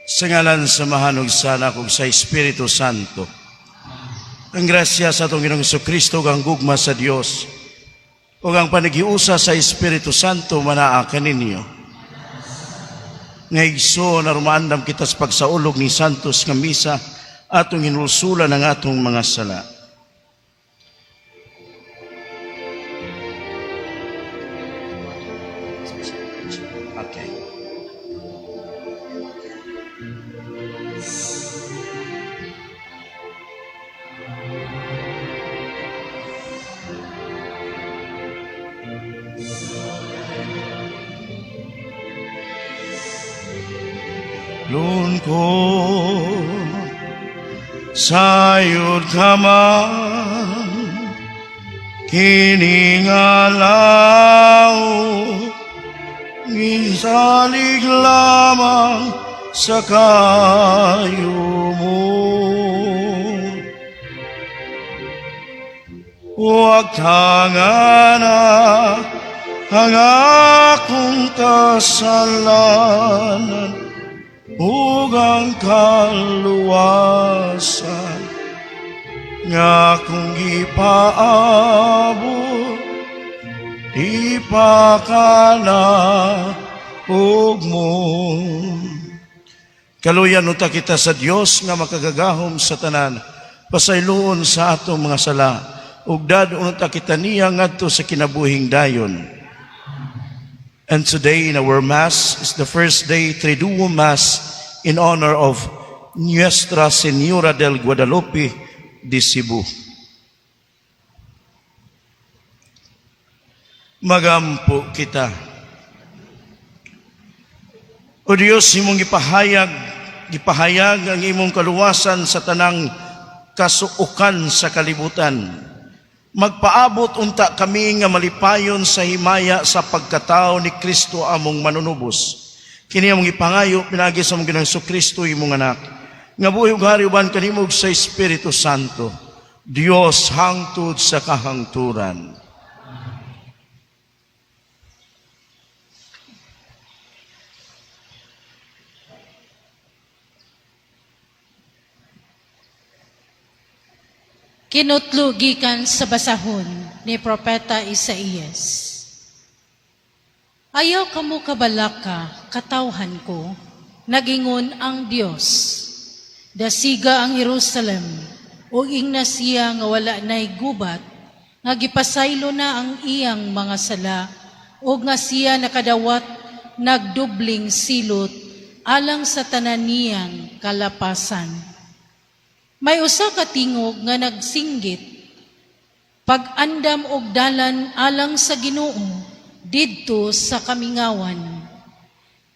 Sa ngalan sa Amahan ug sa Anak ug sa Espiritu Santo. Ang grasya sa atong Ginoong Kristo ug ang gugma sa Dios ug ang panaghiusa sa Espiritu Santo manaa kaninyo. Nga igsoon, aron maandam kita sa pagsaulog ni Santos nga Misa, atong hinulsulan ang atong mga sala. Okay. Lungkod sayod ka man kini nga law, gisalig lamang sa kaayo mo. Huwag tangana ang akong kasalanan ug ang kaluwasan nga akong gipaabot, ipakanaog mo. Kaluyan unta kita sa Dios nga makagagahom sa tanan, pasayloon sa atong mga sala, ug dad-on unta kita niya ngadto sa kinabuhing dayon. And today in our Mass is the first day Triduum Mass in honor of Nuestra Señora del Guadalupe de Cebu. Magampo kita. O Dios, imong gipahayag ang imong kaluwasan sa tanang kasuokan sa kalibutan. Magpaabot unta kami nga malipayon sa himaya sa pagkatao ni Kristo among manunubos. Kini among ipangayo pinaagi sa among Ginoong Kristo, imong anak, nga buhi ug hari uban kanimo ug sa Espiritu Santo, Dios hangtod sa kahangturan. Kinutlo gikan sa basahon ni Propeta Isaías. Ayaw kamo kabalaka, katawhan ko, nagingon ang Dios. Dasiga ang Jerusalem, ug ingna siya nga wala nay gubat, nga gipasaylo na ang iyang mga sala, ug nga siya nakadawat nagdubling silot alang sa tanan niyang kalapasan. May usa ka tingog nga nagsinggit, pag-andam og dalan alang sa Ginoo didto sa kamingawan.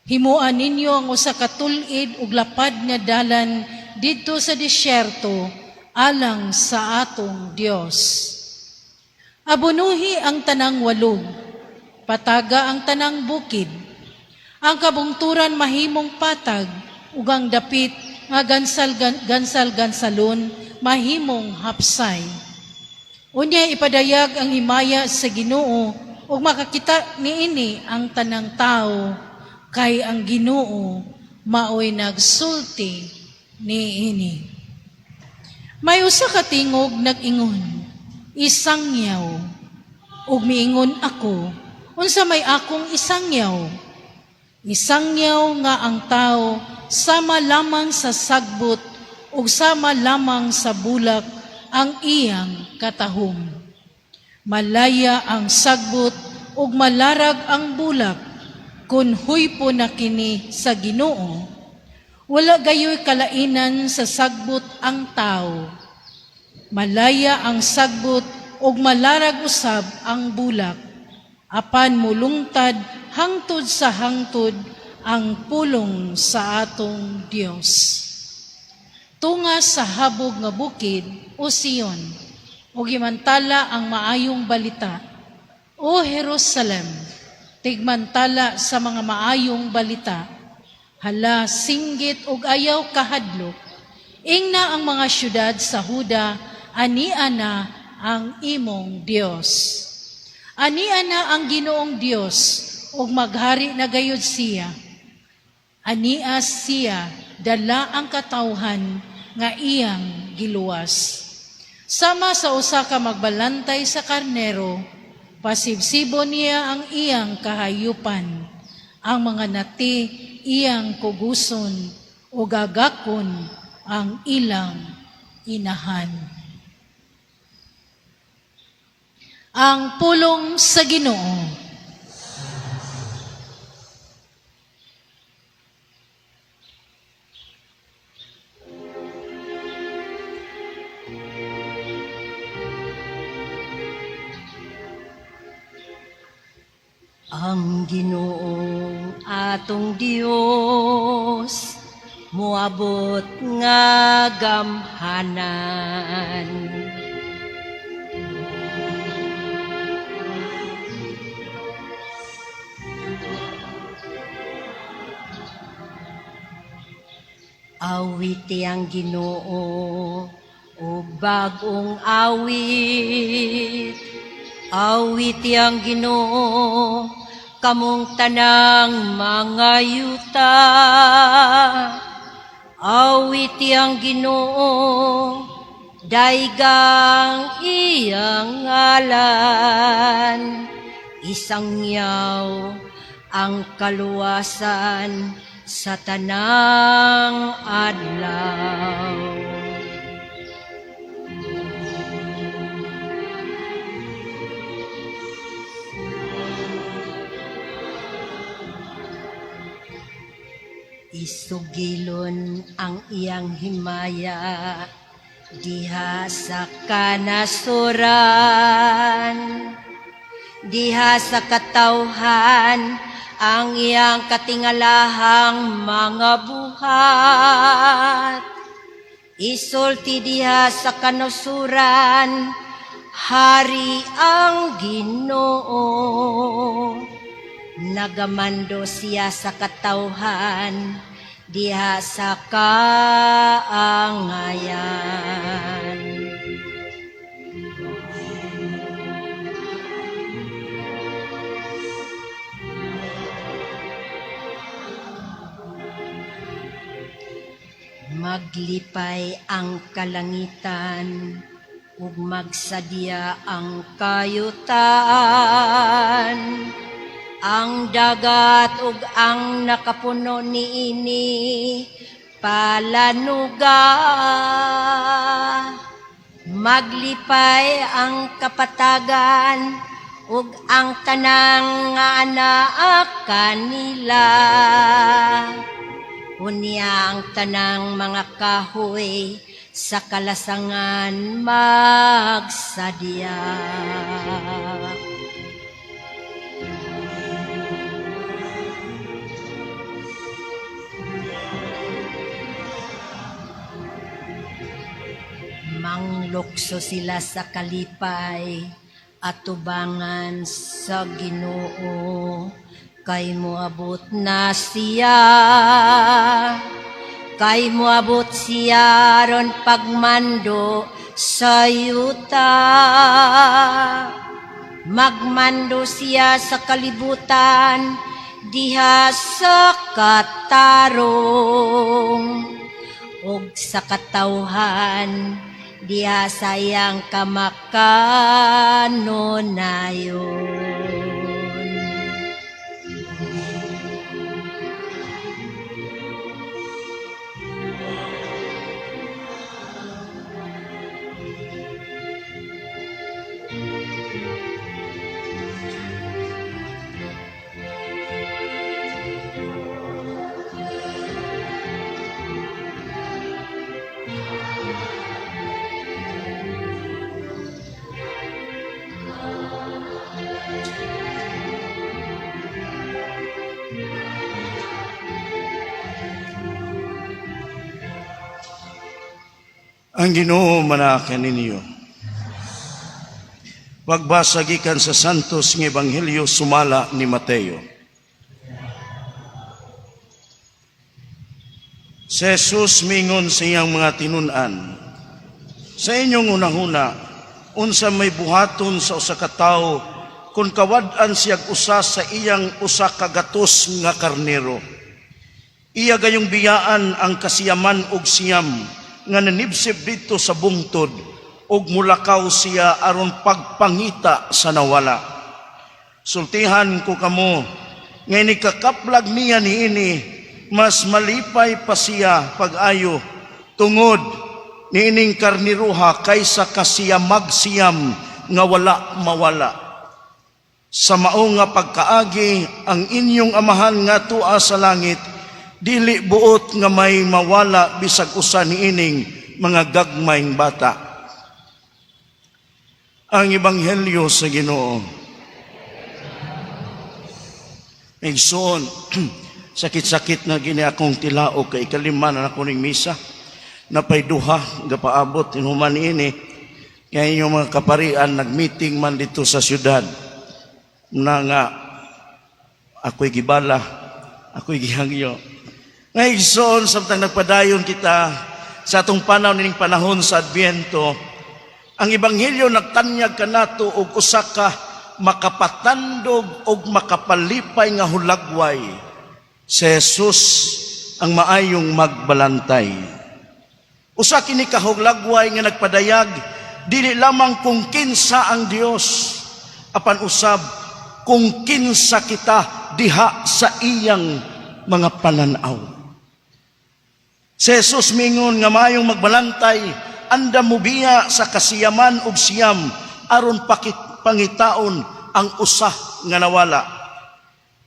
Himoa ninyo ang usa ka tul-id ug lapad nga dalan didto sa disyerto alang sa atong Dios. Abunuhi ang tanang walog, pataga ang tanang bukid. Ang kabungturan mahimong patag ug ang dapit nga gansal gansal gansalon mahimong hapsay. Unya ipadayag ang himaya sa Ginoo ug makakita niini ang tanang tawo, kay ang Ginoo maoy nagsulti niini. May usa ka tingog nag-ingon, isangyaw. Ug miingon ako, unsa may akong isangyaw? Isangyaw nga ang tao sama lamang sa sagbot ug sama lamang sa bulak ang iyang katahom. Malaya ang sagbot ug malarag ang bulak, kun huypo na kini sa Ginoo. Wala gayoy kalainan sa sagbot ang tao. Malaya ang sagbot ug malarag usab ang bulak. Apan mulungtad hangtod sa hangtod ang pulong sa atong Dios. Tunga sa habog nga bukid, o Sion, ug gimantala ang maayong balita. O Jerusalem, tigmantala sa mga maayong balita. Hala, singgit ug ayaw kahadlok. Ingna ang mga syudad sa Huda, ania na ang imong Dios. Ania na ang Ginoong Dios, ug maghari na gayud siya. Ania siya dala ang katawhan nga iyang giluwas. Sama sa usa ka magbalantay sa karnero, pasibsibo niya ang iyang kahayupan. Ang mga nati iyang kuguson o gagakon ang ilang inahan. Ang pulong sa Ginoo. Ang Ginoong atong Dios moabot nga gamhanan. Awiti ang Ginoo og bag-ong awit. Awiti ang Ginoo kamong tanang mga yuta. Awiti ang Ginoo, daygang iyang ngalan. Isangyaw ang kaluwasan sa tanang adlaw. Isugilon ang iyang himaya diha sa kanasuran, diha sa katawhan ang iyang katingalahang mga buhat. Isulti diha sa kanusuran, hari ang Ginoo. Nagamando siya sa katawhan diha sa kaangayan. Maglipay ang kalangitan ug magsadya ang kayutan. Ang dagat ug ang nakapuno niini palanuga. Maglipay ang kapatagan ug ang tanang nga anaa kanila. Unya ang tanang mga kahoy sa kalasangan magsadya. Manglukso sila sa kalipay at tubangan sa Ginoo, kay moabot na siya. Kay moabot siya ron pagmando sa yuta. Magmando siya sa kalibutan diha sa katarong ug sa katawhan diha sa iyang kamakanonayon. Ang Ginoo manaka ninyo. Pagbasa gikan sa Santos nga Ebanghelyo sumala ni Mateo. Si Jesus mingon sa iyang mga tinun-an, sa inyong unahuna, unsa may buhaton sa usa ka tawo kung kawad-an siyag usa sa iyang usa ka gatos nga karnero? Iya gayong biyaan ang kasiyaman og siyam nga nanibsib didto sa bungtod ug mulakaw siya aron pagpangita sa nawala. Sultihan ko kamo nga inikakaplag niya niini, mas malipay pa siya pag-ayo tungod niining karniruha kaysa kasiyamag siyam nga wala mawala. Sa mao nga pagkaagi, ang inyong Amahan nga tua sa langit dili buot nga may mawala bisag usa niining mga gagmayng bata. Ang Ebanghelyo sa Ginoo. Igsoon, sakit-sakit na gini akong tilaok kay ikalima na nako ning misa. Napay duha gapaabot inuman ini kay inyong mga kaparian nagmeeting man dito sa syudad na nga ako'y gibala, ako'y gihangyo. Nga igsoon, samtang nagpadayon kita sa atong panaw nining panahon sa Adbyento, ang Ebanghelyo nagtanyag kanato og usa ka makapatandog og makapalipay nga hulagway. Si Jesus ang maayong magbalantay. Usa kini ka hulagway nga nagpadayag dili lamang kung kinsa ang Dios, apan usab kung kinsa kita diha sa iyang mga pananaw. Si Jesus mingon nga maayong magbalantay andam mobiya sa kasiyaman ug siyam aron pangitaon ang usa nga nawala.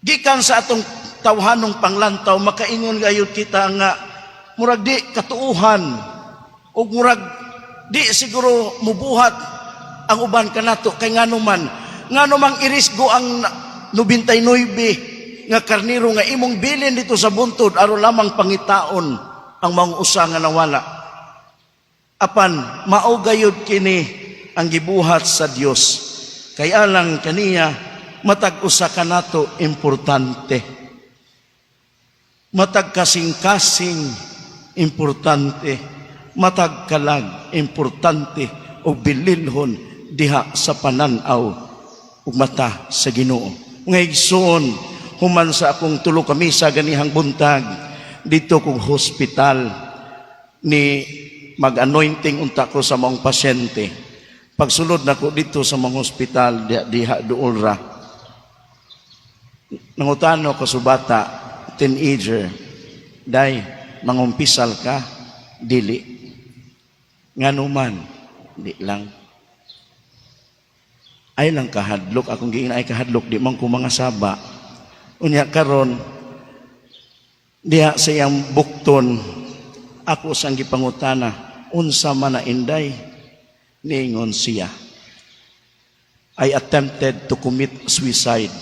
Gikan sa atong tawhanong panglantaw, makaingon gayud kita nga murag di katuuhan ug murag di siguro mubuhat ang uban kanato, kay ngano mang irisgo ang 99 nga karniro nga imong bilin dito sa buntod aron lamang pangitaon ang maong usa nga nawala. Apan mao gayud kini ang gibuhat sa Dios, kay alang kaniya matag usa kanato importante, matag kasing-kasing importante, matag kalag importante o bililhon diha sa panan-aw ug mata sa Ginoo. Nga igsoon, human sa akong tulo ka misa ganihang buntag dito kong hospital ni mag-anointing unta ko sa maong pasyente. Pagsulod nako dito sa mga hospital diha duol ra, nangutano ko sa bata, teenager, "Day, mangumpisal ka?" "Dili." "Ngano man?" "Di lang." Ay lang kahadlok. Akong giingnan, "Ay kahadlok, di man ko mga saba." Unya karon diha sa iyang bukton, ako sang gipangutana, "Unsa man na, inday?" Niingon siya, "I attempted to commit suicide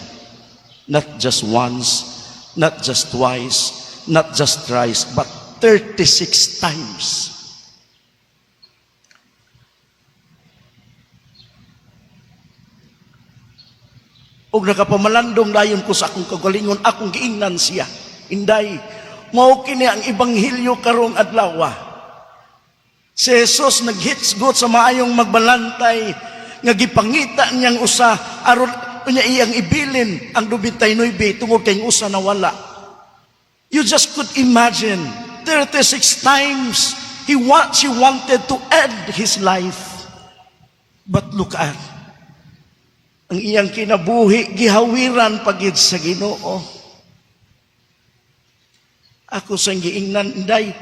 not just once, not just twice, not just thrice, but 36 times." Ug nakapamalandong dayon ko sa akong kagalingon, akong giingnan siya, "Inday, mao kini ang ebanghelyo karong adlaw." Si Jesus naghitsgot sa maayong magbalantay nga gipangita niyang usa aron unya iyang ibilin ang 99 tungod kay usa nawala. You just could imagine, 36 times she wanted to end his life. But look at ang iyang kinabuhi, gihawiran pagid sa Ginoo. Ako sang giingnan, "Inday,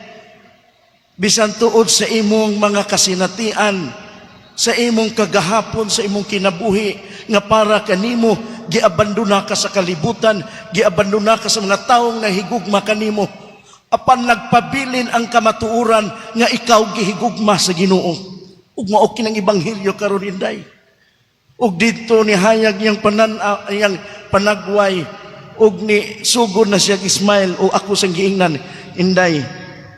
bisan tuod sa imong mga kasinatian, sa imong kagahapon, sa imong kinabuhi, nga para kanimo giabandona ka sa kalibutan, giabandona ka sa mga taong nahigugma kanimo, apan nagpabilin ang kamatuoran nga ikaw gihigugma sa Ginoo." Ug mao kinang ebanghelyo karon, inday. Ug didto ni hayag iyang iyang panagway ug ni sugod na siya smile, o ako sang giingnan, "Inday,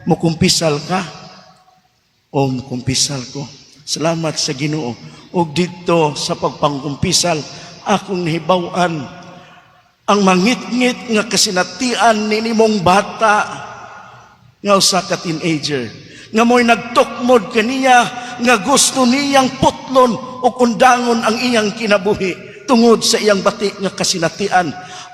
mukumpisal ka?" "O, mukumpisal ko. Salamat sa Ginoo." Ug didto sa pagpangkumpisal, akong nahibaw-an ang mangitngit nga kasinatian ni nimong bata nga usa ka teenager nga mo'y nagtukmod kaniya nga gusto niyang putlon o kundangon ang iyang kinabuhi tungod sa iyang bati nga kasinatian.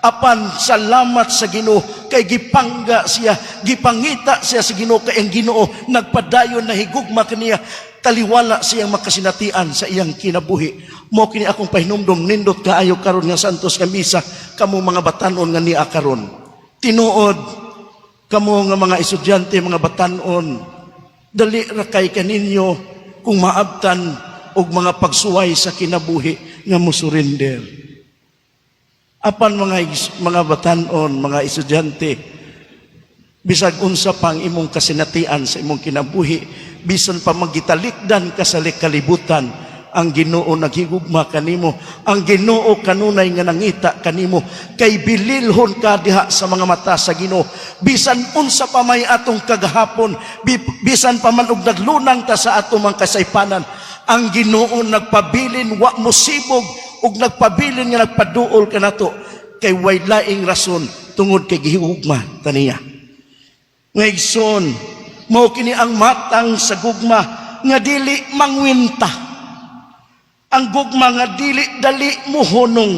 Apan salamat sa Ginoo kay gipangga siya, gipangita siya sa Ginoo, kay ang Ginoo nagpadayon na higugma kaniya, taliwala siyang makasinatian sa iyang kinabuhi. Mao kini akong pahinumdom, nindot kaayo karon nga santos nga misa kamo mga batanon nga nia karon. Tinuod kamo nga mga estudyante, mga batanon, dali ra kay kaninyo kung maabtan og mga pagsuway sa kinabuhi nga mosurrender. Apan mga batanon, mga estudyante, bisag unsa pang imong kasinatian sa imong kinabuhi, bisan pa magitalikdan ka sa kalibutan, ang Ginoo naghigugma kanimo, ang Ginoo kanunay nga nangita kanimo, kay bililhon ka diha sa mga mata sa Ginoo. Bisan unsa pa may atong kagahapon, bisan pa man og naglunang ta sa atong mga kasaypanan, ang Ginoo nagpabilin wa mosibog ug nagpabilin nga nagpaduol kanato, kay way laing rason tungod kay gihigugma taniya. Nga igsoon, mao kini ang matang sa gugma nga dili mangwinta. Ang gugma nga dili dali mohunong.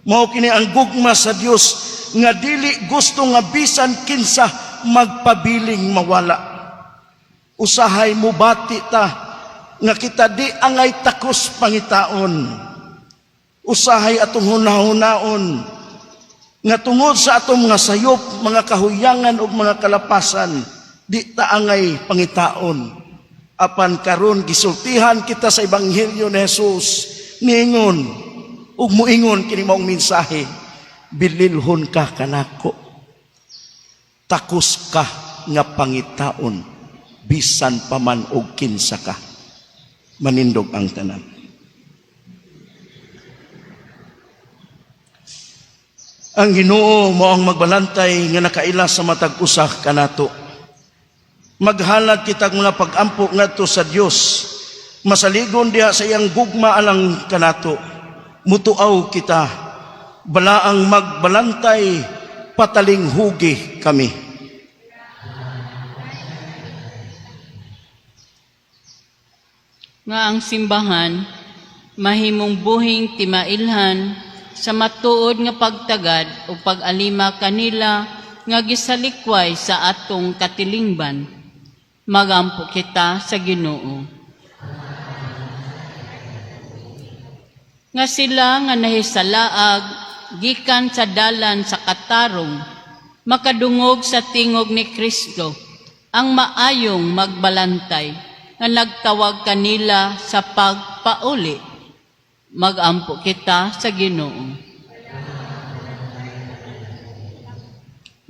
Mao kini ang gugma sa Dios nga dili gusto nga bisan kinsa magpabiling mawala. Usahay mubati ta nga kita di angay takos pangitaon. Usahay atong hunahunaon nga tungod sa atong mga sayop, mga kahuyangan ug mga kalapasan, di ta angay pangitaon. Apan karon gisultihan kita sa ebanghelyo ni Jesus, niingon ug muingon kini maong mensahe, bililhon ka kanako, takos ka nga pangitaon bisan pa man og kinsa ka. Manindog ang tanan. Ang Ginoo mao ang magbalantay nga nakaila sa matag usa kanato. Maghalad kitag mga pag-ampo ngadto sa Dios. Masaligon diha sa iyang gugma alang kanato. Mutuaw kita, balaang magbalantay, patalinghugi kami. Nga ang simbahan mahimong buhing timailhan sa matuod nga pagtagad o pag-alima kanila nga gisalikway sa atong katilingban. Magampo kita sa Ginoo. Nga sila nga nahisalaag gikan sa dalan sa katarong, makadungog sa tingog ni Kristo, ang maayong magbalantay nga nagtawag kanila sa pagpauli. Magampo kita sa Ginoo.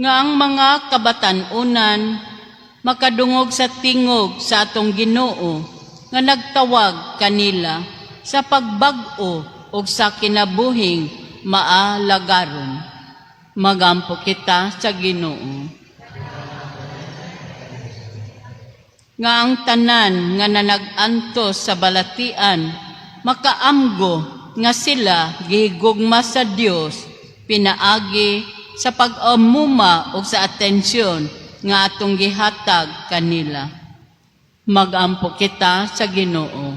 Nga ang mga kabatan-unan makadungog sa tingog sa atong Ginoo nga nagtawag kanila sa pagbag-o og sa kinabuhing maalagaron. Magampo kita sa Ginoo. Nga ang tanan nga nanag-antos sa balatian makaamgo nga sila gihigugma sa Dios pinaagi sa pag-amuma og sa atensyon nga atong gihatag kanila. Magampo kita sa Ginoo.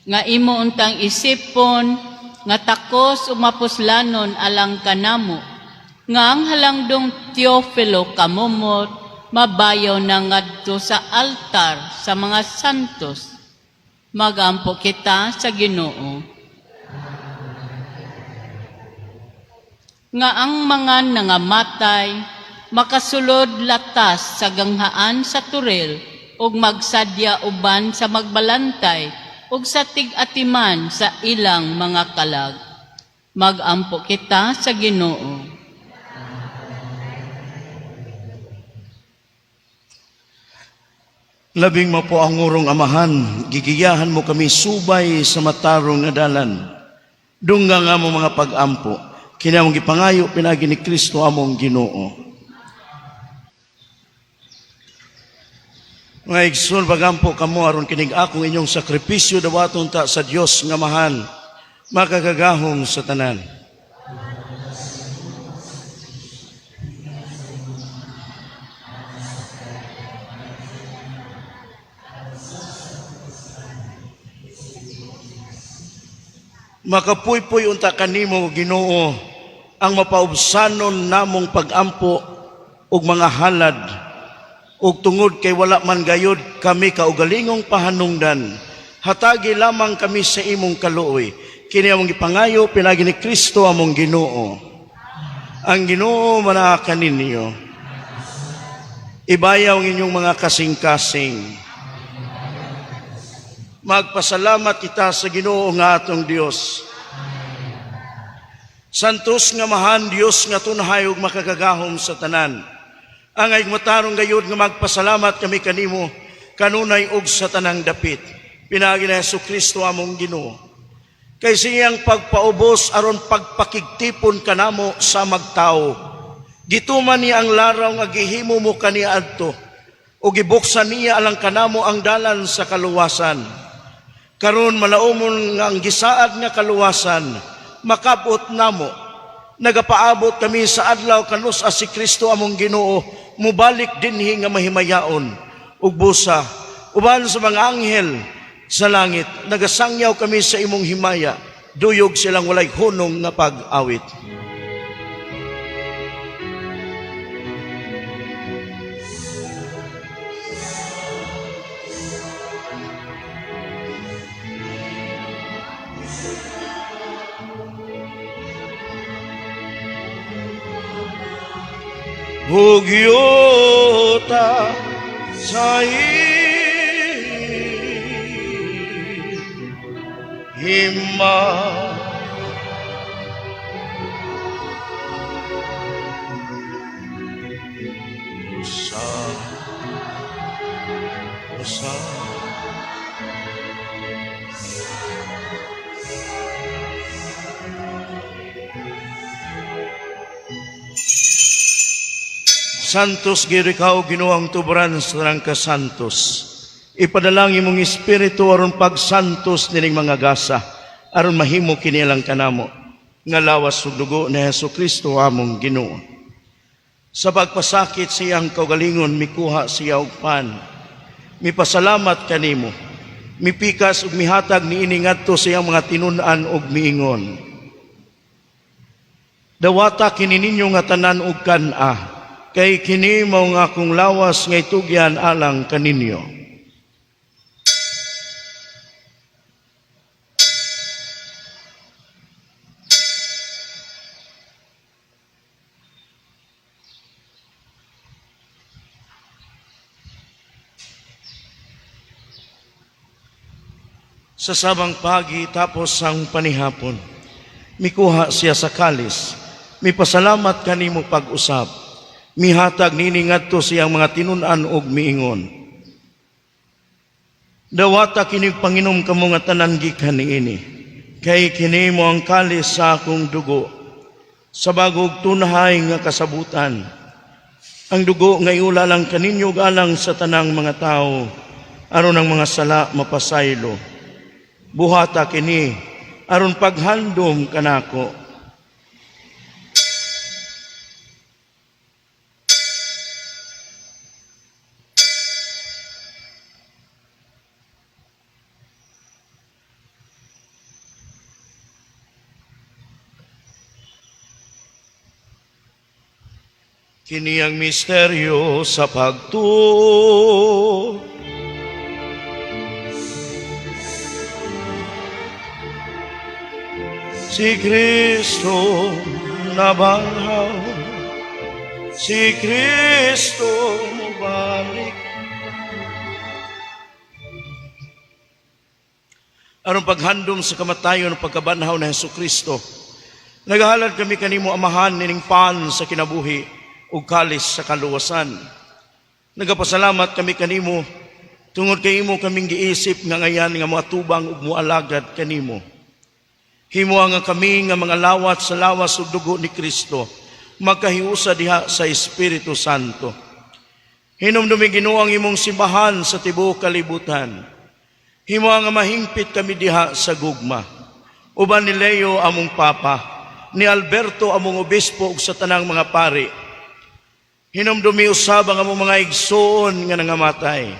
Nga imo untang isipon nga takos ug mapuslanon alang kanamo, nga ang halangdong Teofilo Camomot mabayaw na ngadto sa altar sa mga santos. Magampo kita sa Ginoo. Nga ang mga nangamatay makasulod latas sa ganghaan sa turil ug magsadya uban sa magbalantay ug sa tig-atiman sa ilang mga kalag. Magampo kita sa Ginoo. Labing mapo ang urong amahan, gigiyahan mo kami subay sa matarong nga dalan. Dungga nga mo mga pag-ampo, kinamong gipangayo pinagi ni Kristo among Ginoo. Mga igsoon, pagampo kamo aron kinig akong inyong sakripisyo dawaton ta sa Dios nga amahan, makagagahom sa tanan. Makapuypoy unta kanimo, Ginoo, ang mapaubsanon namong pagampo ug mga halad, ug tungod kay wala man gayud kami kaugalingong pahanungdan, hatagi lamang kami sa imong kaluoy. Kini among gipangayo pinaagi ni Kristo among Ginoo. Ang Ginoo manaa kaninyo. Ibayaw ang inyong mga kasing-kasing. Magpasalamat kita sa Ginoo nga atong Dios. Santos nga Amahan, Dios nga tunhay ug makagagahom sa tanan. Angay matarong gayud nga magpasalamat kami kanimo kanunay ug sa tanang dapit. Pinaagi ni Hesus Kristo among Ginoo. Kay sa iyang pagpaubos aron pagpakigtipon kanamo sa magtao, gituman niya ang laraw nga gihimo mo kaniadto ug gibuksan niya alang kanamo ang dalan sa kaluwasan. Karon malaumon nga ang gisaad nga kaluwasan makabot namo. Nagapaabot kami sa adlaw kanus-a si Kristo among Ginoo mubalik dinhi nga mahimayaon ug busa uban sa mga anghel sa langit nagasangyaw kami sa imong himaya, duyog silang walay hunong nga pag-awit. Hugyota sa hima. Usa, usa. Santos gyud ikaw, Ginoo, ang tuboran sa tanang kasantos. Ipadala ang imong Espiritu aron pagsantos nining mga gasa, aron mahimo kini alang kanamo nga lawas ug dugo ni Hesus Kristo among Ginoo. Sa pagpasakit sa iyang kaugalingon, mikuha siya og pan. Mipasalamat kanimo. Mipikas ug mihatag niini ngadto sa iyang mga tinun-an ug miingon: "Dawata kini ninyo nga tanan ug kan-a, kay kini mao nga akong lawas nga itugyan alang kaninyo." Sa samang pagi tapos ang panihapon, mikuha siya sa kalis, mipasalamat kanimo pag-usab, mihatag nini ngadto siyang mga tinun-an og miingon: "Dawata kini panginom kamo nga tanan gikan niini, kay kini mo ang kalis sa akong dugo, sa bagog tunhay nga kasabutan. Ang dugo nga iula lang kaninyo ug alang sa tanang mga tawo, aron ang mga sala mapasaylo. Buhata kini aron paghandom kanako." Kini ang misteryo sa pagtuo. Si Kristo nabanhaw, si Kristo mubalik. Aron paghandom sa kamatayon ug pagkabanhaw ni Hesus Kristo, nagahalad kami kanimo, Amahan, nining pan sa kinabuhi ug kalis sa kaluwasan. Nagapasalamat kami kanimo tungod kay imo kaming giisip nga ngayan nga moatubang ug moalagad kanimo. Himoa nga kami nga mga lawat sa lawas ug dugo ni Kristo magkahiusa diha sa Espiritu Santo. Hinumdumi, Ginoo, ang imong simbahan sa tibuok kalibutan. Himoa nga mahingpit kami diha sa gugma. Uban ni Leo among Papa, ni Alberto among obispo ug sa tanang mga pari. Hinumdumi usab ang among mga igsoon nga nangamatay.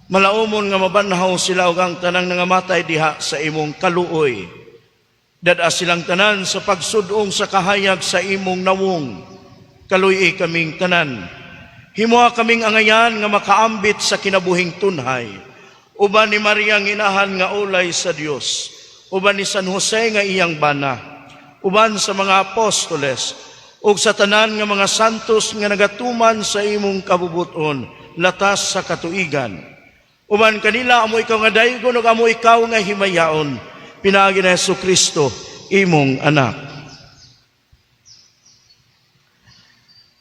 Malaumon nga mabanhaw sila ug ang tanang nangamatay diha sa imong kaluoy. Dad-a silang tanan sa pagsudong sa kahayag sa imong nawong. Kaluy-i kaming tanan. Himoa kaming angayan nga makaambit sa kinabuhing tunhay. Uban ni Maria ang inahan nga ulay sa Dios. Uban ni San Jose nga iyang bana. Uban sa mga apostoles ug sa tanan nga mga santos nga nagatuman sa imong kabubuton latas sa katuigan. Uban kanila amo ikaw nga daygon ug amo ikaw nga himayaon pinaagi ni Hesukristo imong anak.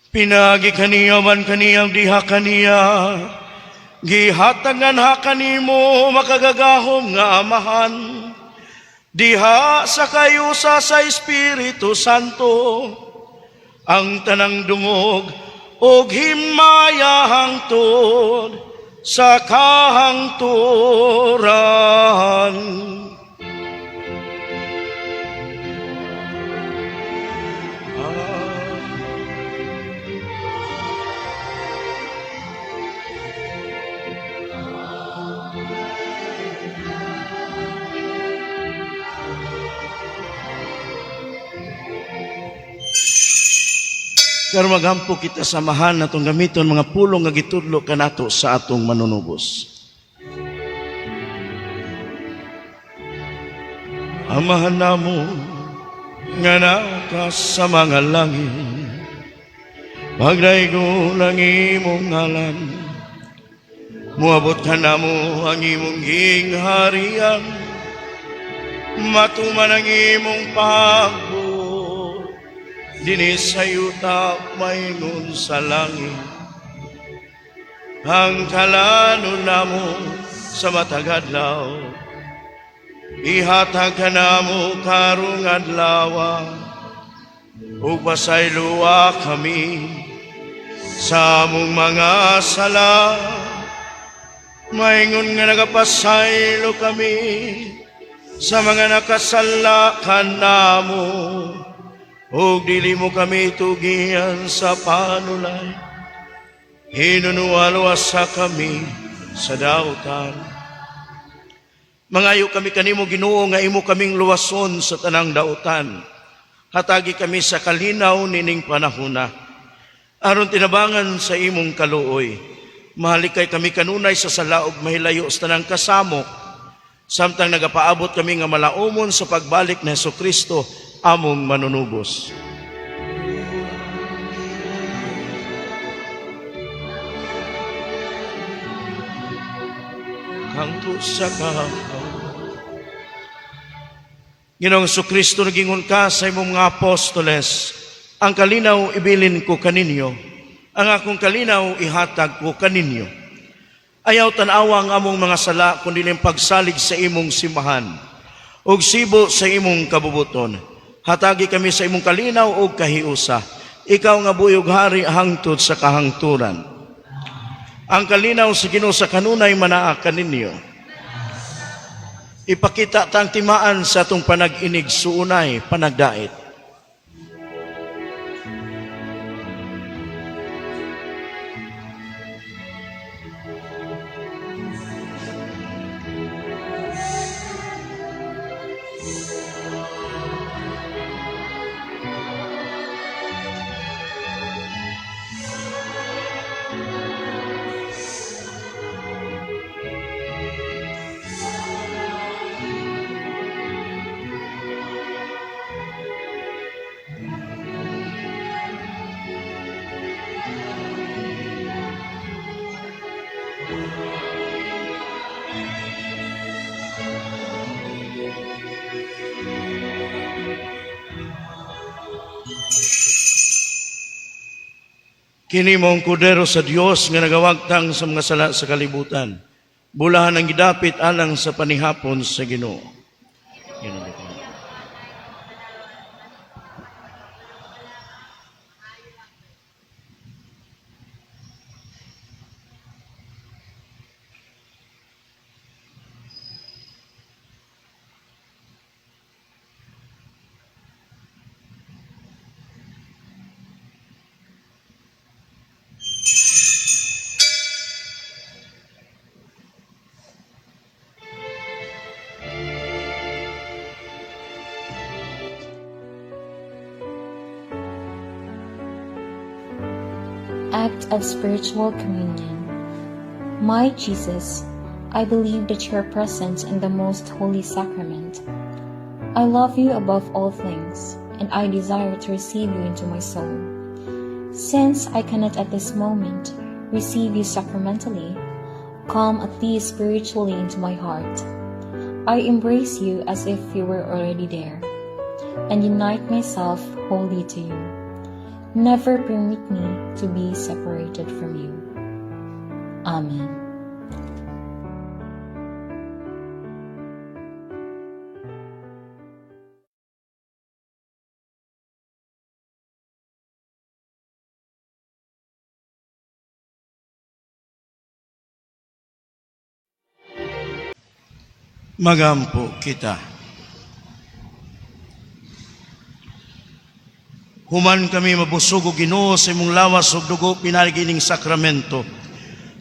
Pinaagi kaniya man kaniyang diha kaniya, gihatagan ha kanimo makagagahom nga Amahan, diha sa kayusa sa Espiritu Santo, ang tanang dungog og himaya hangtod sa kahangturan. Karon maghampo kita samahan natong gamiton mga pulong nga gitudlo kanato sa atong manunubos. Amahan namo nga naka sa mga langit, pagdaygon ang imong ngalan, muabot kanamo ang imong gingharian, matuman ang imong pagbuot dinhi sa yuta maingon sa langit. Ang kalanon namo sa matag adlaw, ihatag kanamo karong adlaw, ug pasayloa kami sa among mga sala, maingon nga nagapasaylo kami sa mga nakasala kanamo, ug dili mo kami tugian sa panulay, hinunuwaluwasa kami sa dautan. Mangayo kami kanimo, Ginoo, nga imo kaming luwason sa tanang dautan. Hatagi kami sa kalinaw nining panahona, aron tinabangan sa imong kaluoy. Mahalikay kami kanunay sa sala ug mahilayo sa tanang kasamok, samtang nagapaabot kami nga malaumon sa pagbalik ni Hesukristo among manunubos. Hangtod sa kahaw. Ginoong Hesukristo, nagingon ka sa imong mga apostoles, ang kalinaw ibilin ko kaninyo, ang akong kalinaw ihatag ko kaninyo. Ayaw tan-awa ang among mga sala, kundi ang pagsalig sa imong simbahan, ug sibo sa imong kabubuton. Hatagi kami sa imong kalinaw ug kahiusa. Ikaw nga buhi ug hari hangtod sa kahangturan. Ang kalinaw sa Ginoo sa kanunay manaa kaninyo. Ipakita ta ang timaan sa atong panag-inig suunay panagdait. Kini mao ang kordero sa Dios nga nagawagtang sa mga sala sa kalibutan. Bulahan ang gidapit alang sa panihapon sa Ginoo. Ginoo. Act of Spiritual Communion. My Jesus, I believe that you are present in the most holy sacrament. I love you above all things, and I desire to receive you into my soul. Since I cannot at this moment receive you sacramentally, come at least spiritually into my heart. I embrace you as if you were already there, and unite myself wholly to you. Never permit me to be separated from you. Amen. Magampo kita. Human kami mabusog og Ginoo sa imong lawas ug dugo pinaagi ning sakramento.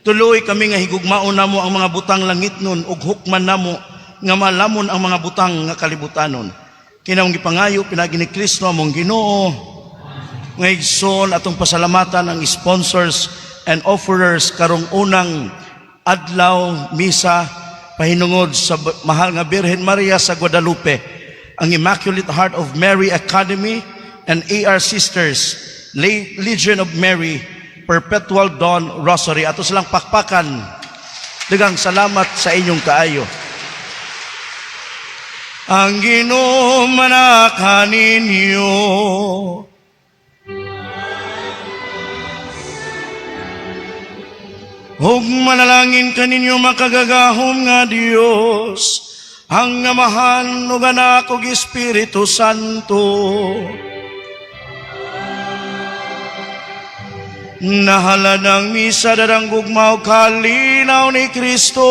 Tuloy kami nga higugmaon namo ang mga butang langitnon ug hukman namo nga malamon ang mga butang nga kalibutanon. Kini among gipangayo pinaagi ni Kristo among Ginoo. Nga igsoon, atong pasalamatan ang sponsors and offerers karong unang adlaw misa pahinungod sa Mahal nga Birhen Maria sa Guadalupe, ang Immaculate Heart of Mary Academy and AR Sisters, Legion of Mary, Perpetual Dawn Rosary. Ato silang pakpakan. Daghang salamat sa inyong kaayo. Ang Ginoo manakaninyo. Ug manalangin kaninyo makagagahom nga Dios, ang Amahan ug Anak ug Espiritu Santo. Nahalad ang misa, darang gugma ug kalinaw ni Kristo.